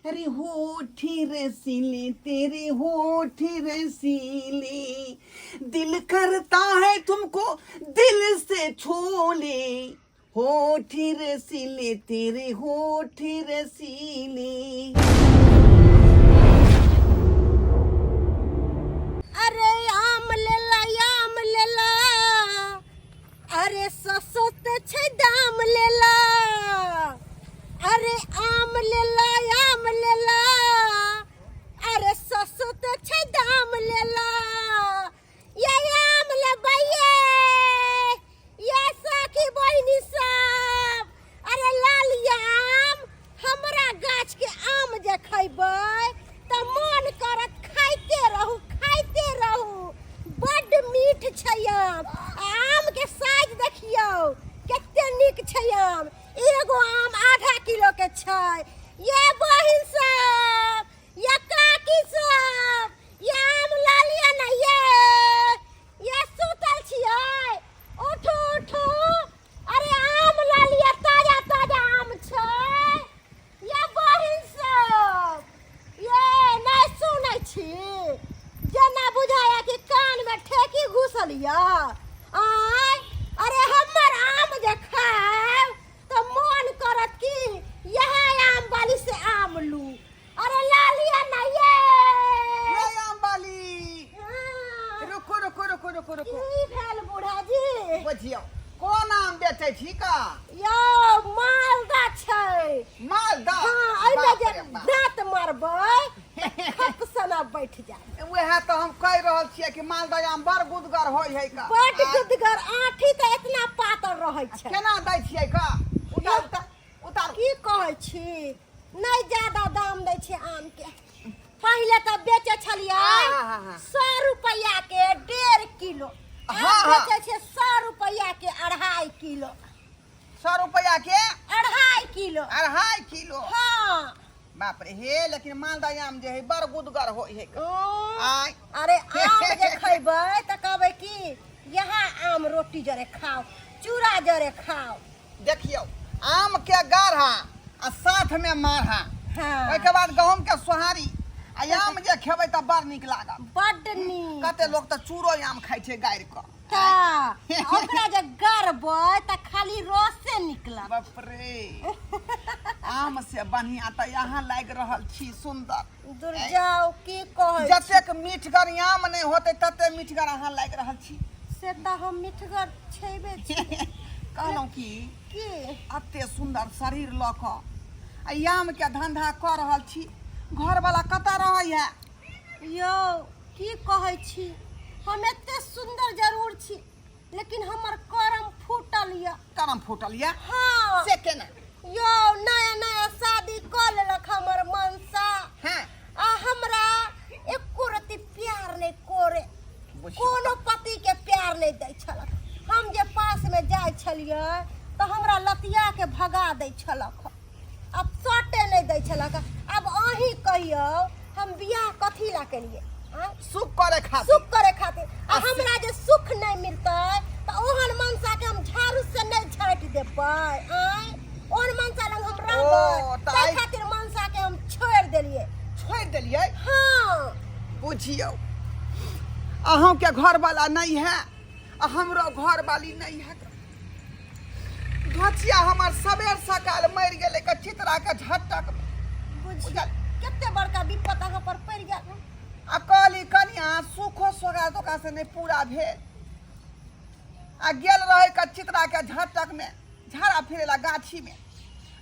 अरे होठ रसीले तेरे होठ रसीले, दिल करता है तुमको दिल से छोले, होठ रसीले तेरे होठ रसीले। अरे आम लेला, आम लेला, अरे सस्ते छै दाम लेला। अरे आम लेला, आम लेला, अरे सस्ते छै दाम लेला। ये आम लेबै ये, ये सखी बहिनी सब। अरे लाल आम, हमरा गाछ के आम जे खैबै तऽ मन करत खाइते रहू, खाइते रहू। बड्ड मीठ छै आम। आम के साइज देखियौ कते नीक छै आम। एगो आम आधा किलो के छै। ये बहिन सब, ये काकी सब, ये आम लऽ लिअ ने। ये सुतल छियै? उठू उठू, अरे आम लऽ लिअ, ताजा ताजा आम छै। ये बहिन सब, ये नहि सुनै छी? जेना बुझाया कि कानमे ठेकी घुसल यऽ। आँय, अरे हमर आम जे खायब तऽ मोन करत कि इएह आम वाली से आम लू। अरे लऽ लिअ ने ये। ये आम वाली। हाँ। रुको रुको रुको रुको रुको। की भेल बूढ़ा जी? बुझियौ, कोन आम बेचै छी का? यौ, मालदा छै। मालदा? हाँ, एहिमे बाप जे रे बाप। दाँत मारबै खप सना बैठ जायत। उएह तऽ हम कहि रहल छियै कि मालदा आम बड़ गुदगर होइ है का। बड गुदगर, आँठी तऽ एतना पातर रहै छै। केना दै छियै का? उतार उतार उतार। की कहै छी, नहि ज्यादा दाम दै छै आम के। पहिले तऽ बेचै छलियै हाँ, हाँ, हाँ। 100 रुपैआ के 1.5 किलो। आब हाँ, हाँ। बेचै छियै 100 रुपैआ के 2.5 किलो। 100 रुपैआ के 2.5 किलो। 2.5 किलो? हाँ। बाप रे, हे लेकिन मालदा आम जे है बड़ गुदगर होइ है। आय। अरे आम जे खैबै तऽ कहबै कि यहाँ आम रोटी जरे खाओ, चूड़ा जरे खाओ। देखियौ, आम के गाढ़ा आ साथ में माढ़ा। हाँ। ओहिके बाद गहूम के सोहारी आ आम जे खेबै तऽ बड़ नीक लागत। बड्ड नीक। कते लोक तऽ चूरो आम खाइ छै गाड़ि कऽ। तऽ ओकरा जे गरबै तऽ खाली रसे निकलत। बाप रे, आम से बढ़िया तऽ यहाँ लागि रहल छी सुन्दर। दूर जाउ, की कहै छी? जतेक मीठगर आम नहि होतै तते मीठगर अहाँ लागि रहल छी। से तऽ हम मीठगर छेबे छी। कहलहुँ की? की? एते सुन्दर शरीर लऽ कऽ आ आम के धंधा कऽ रहल छी, घरवाला कतऽ रहैया? यौ, की कहै छी, हम एते सुन्दर जरूर छी लेकिन हमर करम फूटल यऽ। करम फूटल यऽ? हाँ। से केना? यौ, नया नया शादी कऽ लेलक हमर मनसा। आ हमरा एको रत्ती प्यार नहि करे। बुझियौ। कोनो पति के प्यार नहि दै छलक। हम जे पास में जाइ छलियै तऽ हमरा लतिया के भगा दै छलक, अब सटे नहि दै छलक। आब अहीं कहियौ, हम बियाह कथी ला केलियै? आँय? सुख करे खातिर। सुख करे खातिर। आ हमरा जे सुख नहि मिलतै तऽ ओहन मनसा के हम झाड़ू से नहि छाँटि देबै? आँय, ओहन मनसा लग हम रहबै? ओ, तऽ ताहि खातिर मनसा के हम छोड़ि देलियै। छोड़ि देलियै? हाँ। बुझियौ, अहूँके घरवाला नहि है आ हमरो घरवाली नहि है। धोचिया हमर सबेर सकाल मरि गेलै के चितरा के झटक में। बुझियौ बुझल। कते बड़का विपत अहाँ पर पड़ि गेल। आ कहली कनिया सुखो सोगा धोखा से नहि पूरा भेल आ गेल रहे के चितरा के झटक में झाड़ा फिरेला गाछी में,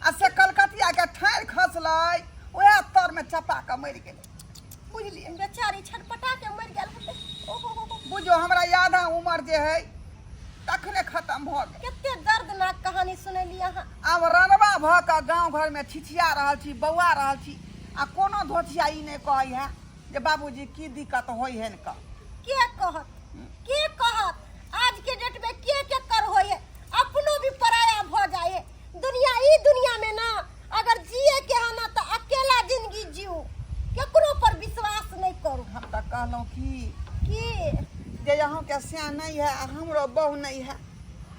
आ से कलकतिया के ठाढ़ि खसलै, ओएह तर में चपा के मरि गेलै। बुझलियै? बेचारी छटपटा के मरि गेल होतै। ओहो हो हो। बुझो, हमरा आधा उमर जे है तखने खत्म भऽ गेल। कते दर्दनाक कहानी सुनेली अहाँ। आब रनबा भऽ कऽ गाँव घरमे छिछिया रहल छी, बौआ रहल छी, आ कोनो धोथिया ई नहि कहै है जे बाबूजी की दिक्कत होइ हेन कऽ। के कहत, के कहत? आज के डेट में के के कर होय है, अपनो भी पराया भ जाए है। दुनिया, ई दुनिया में ना अगर जिए के है ना तो अकेला जिंदगी जीऊ, केकरो पर विश्वास नहीं करू। हम तऽ कहलहुँ की की? जे अहूँके स्याह नहि है आ हमरो बहु नहि है।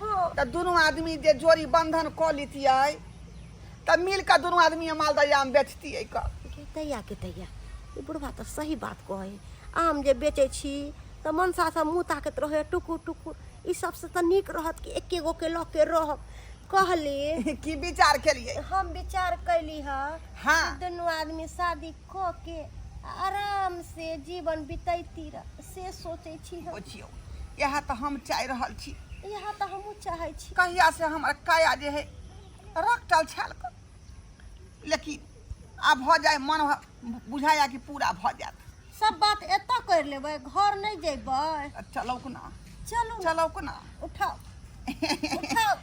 हाँ। तऽ दुनू आदमी जे जोड़ी बंधन कऽ लितियै तऽ मिल कऽ दुनू आदमी मालदह आम बेचतियै कऽ। गे दैया के दैया ई बुढ़बा तऽ सही बात कहै आम जे बेचै छी तऽ मनसा सब मुँह ताकैत रहै टुकुर टुकुर ई सबसँ तऽ नीक रहत कि एके गो के लऽ के रहब कहली की विचार केलिए हम विचार कैली हँ हाँ दुनू आदमी शादी कऽ के आराम से जीवन बितैती रह से सोचै छी हम बुझियौ इएह तऽ हम चाहि रहल छी इएह तऽ हमहूँ चाहै छी कहिया से हमर काया जे है रखटल छल लेकिन आब भऽ जाय मन बुझाया कि पूरा भऽ जायत सब बात एतऽ करि लेबै घर नहि जेबै चलौ कोना चलू ने, चलौ कोना उठाउ उठाउ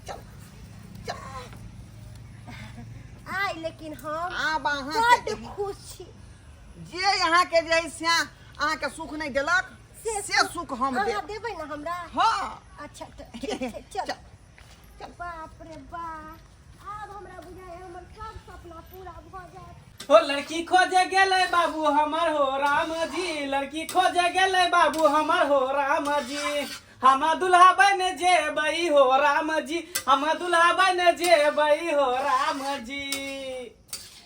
चल चल आइ लेकिन हम आब अहाँके बड्ड खुश छी जे अहाँके जे है से अहाँके सुख नहि देलक से सुख हम अहाँ देब देबै ने हमरा हाँ अच्छा तऽ ठीक छै चल चल बाप रे बा आब हमरा बुझाइए हमर सब सपना पूरा भऽ जायत हो लड़की खोजे गेलै बाबू हमर हो राम जी लड़की खोजे गेलै बाबू हमर हो राम जी हम दुल्हा बन जेबै हो राम जी हम दुल्हा बन जेबै हो राम जी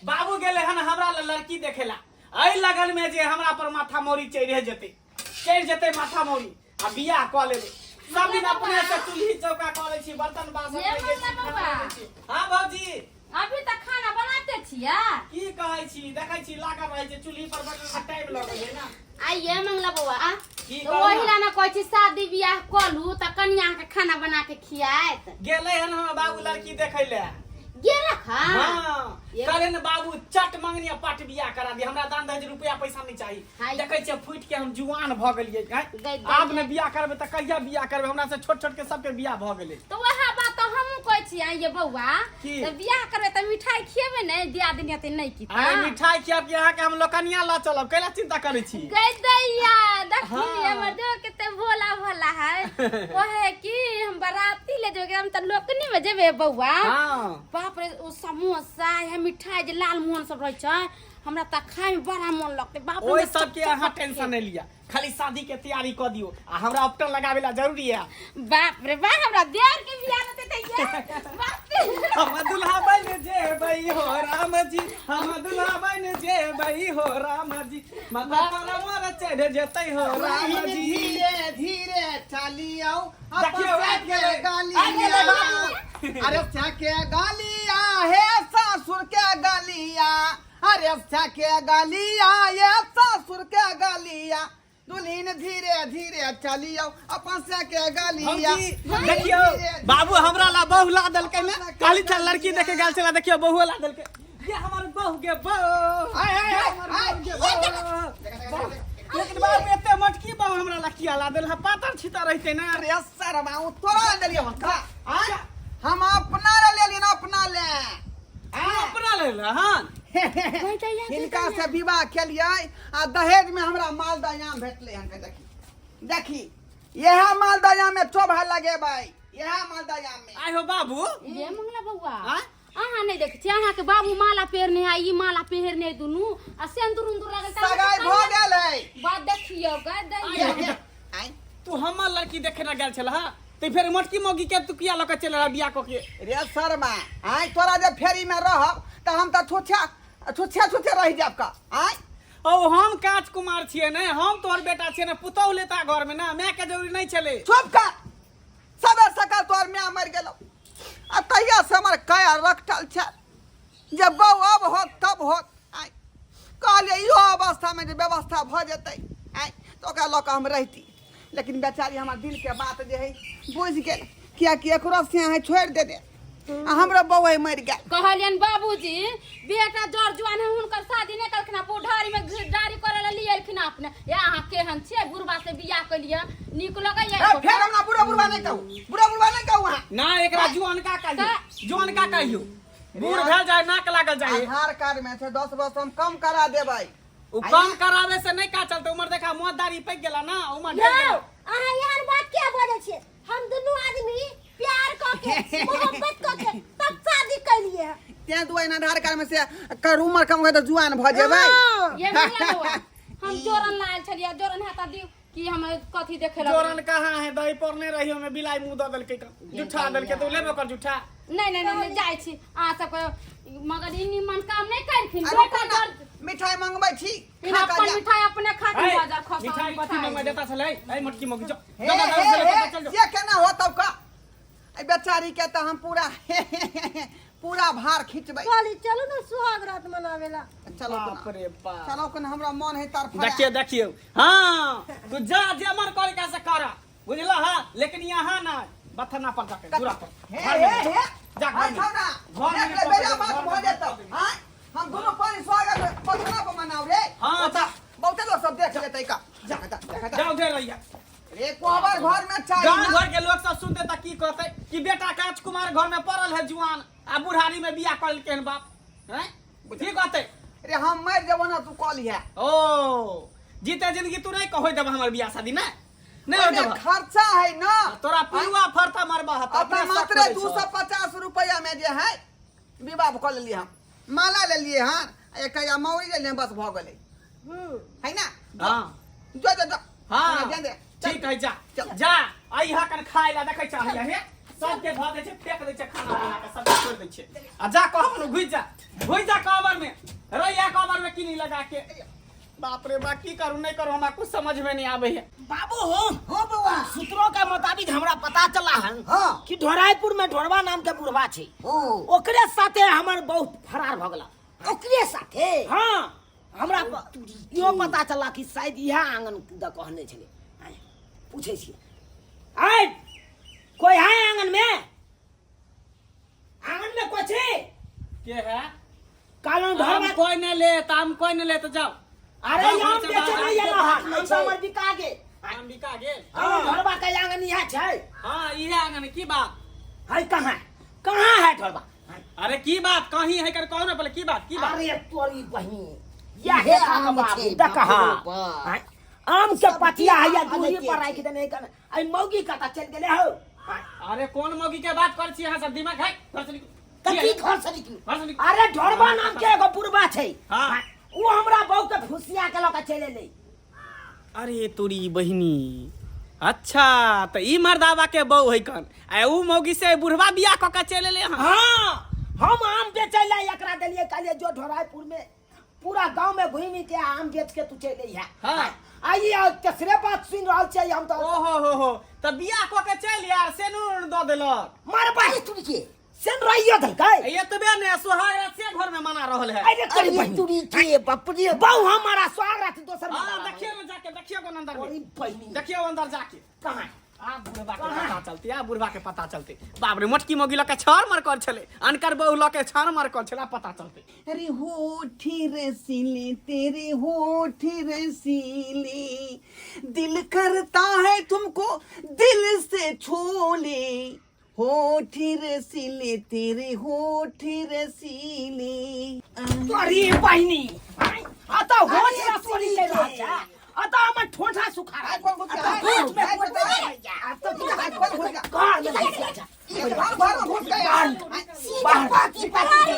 बाबू गेलै हन हमरा लए लड़की देखेला एहि लगन में जे हमरा पर माथा मौरी चढ़ि जेतै चढ़ि जेतै माथा मौरी आ बियाह कऽ लेबै सब दिन अपने से चूल्ही चौका कऽ लै छी बर्तन बासन ये धोइ दै छी, मंगला खाना बौआ। बनबै छी। हाँ भौजी अभी तक खाना बनाते छियै की कहै छी देखै छी लागल रहै छै चूल्ही पर बनबै टाइम लगै छै ने आइए मंगला बौआ की तऽ कहू ओहि ना? ला ने कहै छी शादी बियाह कऽ लू तऽ कनिया के खाना बना के खियाएत गेलै हन हमर बाबू लड़की देखै ले गेलक हँ हाँ कहले ने बाबू चट मंगनी आ पट बियाह करा दी हमरा दान दहेज रुपया पैसा नहीं चाही हाँ। देखै छियै फूटि के हम जुआन भऽ गेलियै आँय? गई आब ने बियाह करबै तऽ कहिया बियाह करबै हमरा से छोट छोट के सबके बियाह भऽ गेलै तऽ वएह बात तऽ हमहूँ कहै छी आइए बौआ की? तऽ बियाह करबै तऽ मिठाई खिएबै ने दियादिनी हेतै नहि की आइ मिठाई खियाब कि अहाँके हम लोकनिया लऽ चलब कैला चिंता करै छी गई दैया देखी हाँ। हमर देव कते भोला भोला है कहे कि हम बराती ले जेबै हम तऽ लोकनी में जेबै बौआ हाँ बाप रे ओ समोसा है मिठाई जे लाल मोहन सब रहै छै हमरा तऽ खाय में बड़ा मन लगतै बाप रे ओहि हमरा सबके अहाँ टेंशन नहि लिअ खाली शादी के तैयारी कऽ दियौ आ हमरा उपटन लगाबे ला जरूरी है बाप रे बा हमरा देवर के बियाह रहतै तऽ ये बाप रे हम दुल्हा बन जेबै हो राम जी हम दुल्हा बन जेबै हो राम जी माथा पर मोर चढ़ जेतै हो राम जी धीरे धीरे चलियौ देखियौ, आबि गेलै। आबि गेलै बाबू। अरे के गालिया हे ससुर के गालिया अरे के गालिया ये ससुर के गालिया दुल्हन धीरे धीरे चलियौ अपन से के गालिया भौजी, देखियौ बाबू हमरा ला बहु ला देलकै ने कहली छल लड़की देखे गेल छला देखियौ बहु ला देलकै ये हमर बहु के बहु आय, आय, आय, हमर आय। बहु के बहु। लेकिन बाबू एते मोटकी बहु हमरा ला किया ला देल पातर छितर रहते ने अरे सरवा उ तोरा लेलियो हन का आय हम अपना ले लेलियन अपना ले तू अपना ले ले हन हिनका से विवाह केलियै आ दहेज में हमरा मालदह आम भेटलै हन देखी देखी इएह मालदह आम में चोभा लगेबै इएह मालदह आम में आइ हो बाबू ये मंगला बौआ आँय? अहाँ नहि देखै छियै अहाँके बाबू माला पहिरने है ई माला पहिरने है दुनू आ सिन्दूर उन्दूर लागल तऽ सगाई भऽ गेल है बात देखियौ गे दैया आँय तू हमर लड़की देखे ना गेल छल हा ते फेर मोटकी मौगी के तू किया लऽ के चल रहा बियाह कऽ के रे शर्मा आँय तोरा जे फेरी में रहब तऽ हम तऽ छुछा छुछे छुछे रहि जायब का आँय ओ हम काच कुमार छियै ने हम तोहर बेटा छियै ने पुतहु लेता घर में ना माय के जरूरी नहीं छलै चुप कर सबेर सकाल तोहर माय मरि गेलौ आ तहिया से हमर काया रखटल छै जे बौ अब होत तब होत आँय कहलियै इहो अवस्थामे जे व्यवस्था भऽ जेतै आँय तऽ ओकरा लऽ कऽ हम रहिती लेकिन बेचारी हमर दिलके बात जे हइ बुझि गेल किएकि एकरो से अहाँ छोड़ि देने आ हमरो बौआ मरि गेल कहलियनि बाबूजी बेटा जर जुआन है हुनकर शादी नहि करलखिन आ बुढ़ारी में घिरदारी करे ला लिए एलखिन अपने या अहाँ केहन छियै बुढ़बा से बियाह केलियै नीक लगैया ए, फेर हमरा बुढ़ा बुढ़बा नहि कहू बुढ़ा बुढ़बा नहि कहू अहाँ ना एकरा जुअनका कहियो जुअनका कहियो बूढ़ भेल जाय नाक लागल जाय आधार कार्ड में छै 10 वर्ष हम कम करा देबै ओ कम करावे से नहीं का चलते उम्र देखा मौत दाढ़ी पक गेला ना उम्र ढेर यौ गेला। अहाँ एहन बात किया बजै छियै हम दुनू आदमी प्यार कऽ के मोहब्बत कऽ के तब शादी केलिए हँ। तें दुआरे आधार कार्ड में से कर उम्र कम होय तऽ जुआन भऽ जेबै हँ। ये मंगला बौआ हम जोरन लायल छलियै जोरन हेता दियौ कि हम कथी देखे लग जोरन कहाँ है दही पड़ने रही हमें बिलाई मुंह दऽ देलकै तऽ जुठा देलकै तऽ लेबे ओकर जुठा नहीं नहीं नहीं, नहीं जाइ छी अहाँ सबके मगर ई निमन काम नहीं कर लेलखिन आ बेटा रुकू ना, जर मिठाई मंगबै छी इन खा कऽ अपन जा। मिठाई अपने खातिर है, बाजार खसा मिठाई कथी मंगवा देता छलै है मोटकी मोगी जो हे जा, जा, हे जा, हे चल, चल, से केना होतौ का एहि बेचारी के तऽ हम पूरा पूरा भार खींचबै कहली चलू ना सुहाग रात मनावेला चलो बाप रे बाप चलो कन हमरा मन है तरफ देखियो देखियो हाँ तू जा जे मन करे कैसे कर बुझला हाँ लेकिन यहाँ ना बथना पर जाके दूरा पर हे घर में हे जा। हे जा घर में। छौड़ा घर में देख ले पकड़ बेजा ले, बात घर भऽ में जेतौ पकड़ ले। आँय हम दुनू पानी स्वागत पथना पर मनाउ रे हाँ, ओतऽ बहुते लोग सब देख लेतै का जा जा जा जा। जाओ उधर रहिया रे कोहबर घर में चाही गांव ना। घर के लोग सब सुनते त की कहते कि बेटा कांच कुमार घर में पड़ल है जुआन आ बुढ़ारी में बियाह कर लेलकै हन बाप हैं की कहते रे हम मरि जेबो ना तू कऽ लिहे ओ जीते जिंदगी तू नहीं कहो देब हमर बियाह शादी ना नहीं हो ओहिमे देब खर्चा है ना तोरा पुरुआ फरता मरबा हता अपना मात्र 250 रुपया में जे है विवाह कऽ लेलियै हम माला लेलियै हन आ एकटा या मौरी लेलियै बस भऽ गेलै है ना हां जो जो जो हां हमरा ध्यान दे चल। ठीक है जा चल। जा अइहा कन खाय ला देखै छ हे सबके धऽ दै छै फेंक दै छै खाना बना के सबके छोड़ि दै छै आ जा कहब ने घुसि जा घुसि जा कबर में रहिया कबर में किनी लगा के बाप रे बा की करू नहीं करू हमरा कुछ समझ में नहीं आवे है बाबू हो हो बउआ सूत्रों के मुताबिक हमरा पता चला है हाँ। कि ढोरायपुर में ढोरवा नाम के बुढ़वा छै ओ ओकरे साथे हमर बहुत फरार भ गेला ओकरे साथे हाँ हमरा इहो पता चला कि शायद इएह आंगन द कहने छलै आँय, पूछै छियै आय कोई है आंगन में आंगन में कोई छै के है कालन आम ढोरवा कोई नहीं ले त आम कोई नहीं ले तो जाओ अरे जाओ, आम घर से बेचे बाहर। नहीं एलो हन आम तऽ हमर बिका गेल आम बिका गेल कालन ढोरवा के आंगन इएह छै हाँ इहे आंगन की बात है कहाँ कहाँ है ढोरवा अरे की बात कहीं है कर कहो ना पहले की बात की बात अरे तोरी बहिन या हे हे आम आम छै, देखा बाप रे बाप। आँय, आम के पतिया है या आम दूरी के पर छै। राखि देने कन आई मौगी कता चल गेले हो आँय, अरे कौन मौगी के बात कर छी अहाँ सब दिमाग है घर से निकल कथी घर से निकलू घर से निकल अरे ढोरबा नाम के एगो बुढ़बा छै हाँ। आँय, उ हमरा बहू के फुसिया के लऽ के चलि एलै अरे तोरी बहिनी अच्छा तो ई मर्दावा के बहू है कन आ ऊ मौगी से बुढ़वा बियाह क के चल एले हन हाँ हम आम बेचै लए एकरा देलियै कहलियै जो ढोरायपुर में पूरा गांव में घूमि के आम बेच के तू चलि अइहे हाँ। आ ई आ तेसरे बात सुनि रहल छियै हम तऽ ओहो हो हो त बियाह क के चल यार से नून द देलक मरबा तुरी के सेन रहियो देलकै एतबे ने सोहाग रात से घर में मना रहल है अरे तोरी अरे बहिन तुरी के बाप रे बहु हमारा स्वाग रात दोसर हाँ देखियो ना जाके देखियो कोन अंदर तोरी में बहिन देखियो अंदर जाके कहाँ आ बुढ़बा के पता चलते आ बुढ़बा के पता चलते बाप रे मोटकी मोगी लके छाड़ मार कर छले अनकर बहू लके छाड़ मार कर छले आ पता चलते अरे होठी रसीले तेरे होठी रसीले दिल करता है तुमको दिल से छोले होठी रसीले तेरे होठी रसीले तोरी बहिनी अतः होठ रसोली चलि रहल छै अतः हमर ठोंठा सुखा आइ रहल कोन घुस गया? अतः होठ में आइ कोन कोन घुस गया? अतः आइ कोन घुस गया? घर में घुस गया घर घर में घुस गया सीधा पाती पाती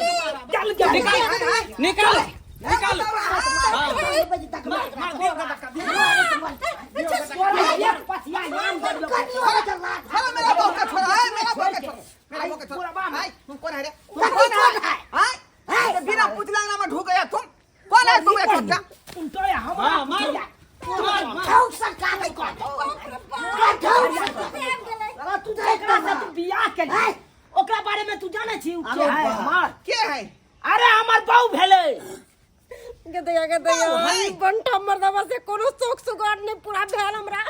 चल गया निकाल निकाल निकाल बजे तक मार मार दियो का धक्का दियो तोरा एक पथिया नाम दे छोड़ो मेरा बहू का छोड़ो आय मेरा बहू का छोड़ो मेरा बहू का छोड़ो आय तुम कौन है रे तुम कथी कौन है कौन है? आय अरे बिना पूछला ना में ढुक गया तुम कौन है तुम ये छोटा उनटो या हमरा हाँ, मार। पूछैया। मार मार ठौक सरकार नहीं कर ठौक सरकार अरे तू जेकरा से तू बियाह केलही ओकरा बारे में तू जानै छी उ के अरे है वाह। हमर के है अरे हमर बहू भेलै गदैया गदैया बाऊ है। ई बंटा मर्दवा से कोनो शौक सुगार नहीं पूरा भेल हमरा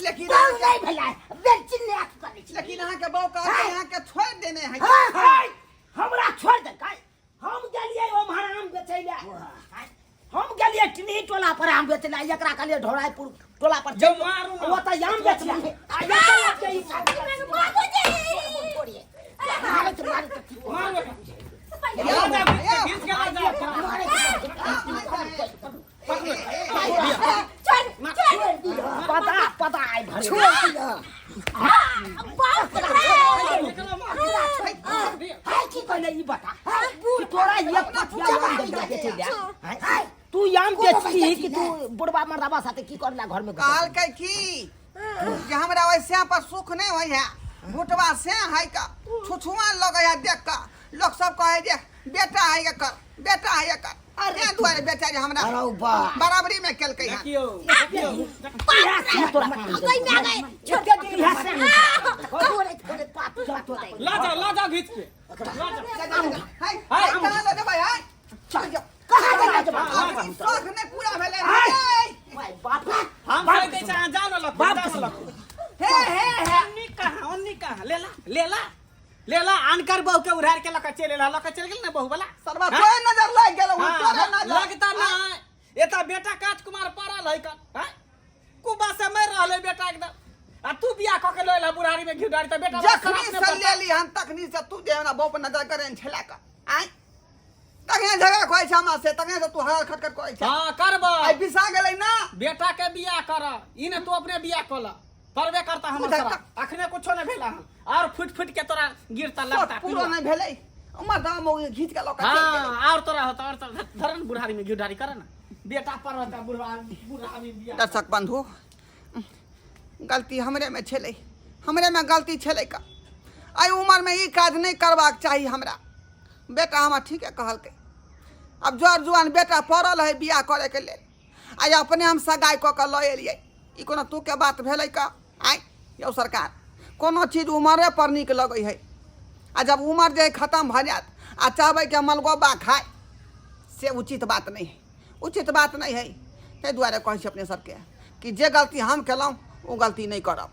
लेकिन बहू नहीं भैया बेचिन ले आके करै छी लेकिन अहाँ के बहू कहते अहाँ के छोड़ देने है हाय, हमरा छोड़ दे काय हम गेलियै ओम्हर आम बेचै लए हम गेलियै टिनही टोला पर आम बेचै लए एकरा कहलियै ढोरायपुर टोला पर जब मारू ना। ओतऽ आम बेचबै आ एतऽ के ई बाबूजी छोड़िए मारे तो मारे तो ठीक मार ओकरा। ला जा, घींच के ला जा। मारे पकड़ो। चल चल पता पता आइ भरे छोड़ दिया बाप रे एकरा मार। हाय की कहले ई बता कि तोरा एक पथिया आम बेचै बेचै लए हाय तू आम बेचती कि तू बुढ़बा मर्दाबा साथे की करला घर में कहलकै की जे हमरा वैसे पर सुख नहीं होइ है भुटवा से है का छुछुआ लगे है देख का लोग सब कहे जे बेटा है एकर, बेटा है एकर। अरे दुआरे बेचारी हमरा अरे बा बराबरी में केलकै हन। देखियौ, देखियौ। इएह से तोरा काम गई मैं गई। एते दिन इएह से थोड़े थोड़े पापी तोरा। ला जाओ, ला जाओ घीच के। ला जाओ। हाय, हाय, कहाँ लऽ जेबै, हाय? चल जाओ। कहाँ जेबै? अखनी शौख नहि पूरा भेलै। हाय। बाप रे। हम कहि दै छी, अहाँ जाउ ने लखू, बाप जाउ ने लखू। हे हे हे। ओन्नी कहाँ, ओन्नी कहाँ? लेला, लेला, लेला। अनकर बहू के उधार के लऽ के चलि एला, लऽ के चलि गेल ने बहू वाला। सरबा हाँ? तोरे नजर लागि गेलौ, हाँ, तोरे नजर। लगता ना एता बेटा काज कुमार पड़ल है कन, हाँ? कुबा से मरि रहलै बेटा एकदम, आ तू बियाह कऽ के लऽ एलह बुढ़ारी में घी डारी तऽ बेटा बड़ा जखनी खराब से ने पड़ता। लेली हन तखनी से तू जे हमरा बहू पर नजर करेन छला का आय, तखने झगड़ा करै छै हमरा से, तखने से तू हर खटखट करै छै। हाँ, करब। आइ बिसा गेलै ना। बेटा के बियाह कर, ई ने तू अपने बियाह कऽ ल, परबे करता हमर उधर सारा। अखने कुछो नहि भेला हन, और फुट फुट के तोरा गिरता लगता। पूरा नहि भेलै, उमर दाम घीच के लऽ के चलि गेलै। हाँ, और तोरा होता, और तोरा धरन बुढ़ारी में घी ढारी कर ना, बेटा पर रहता बुढ़ा बुढ़ारी बियाह। दर्शक बंधु, गलती हमरे में छलै, हमरे में गलती छलै का। एहि उमरमे ई काज नहि करबाक चाही हमरा। बेटा हमरा ठीके कहलकै। आब जर जुआन बेटा पड़ल है बियाह करैके लेल, आइ अपने हम सगाइ कऽ के लऽ एलियै। ई कोनो तूके बात भेलै का? आँय यौ सरकार, कोनो चीज उमरे पर नीक लगै है, आ जब उमर जे खतम भऽ जायत आ चाहबै कि हम मलगोबा खाइ, से उचित बात नहि है, उचित बात नहि है। ताहि दुआरे कहै छी अपने सबके कि जे गलती हम केलहुँ ओ गलती नहि करब।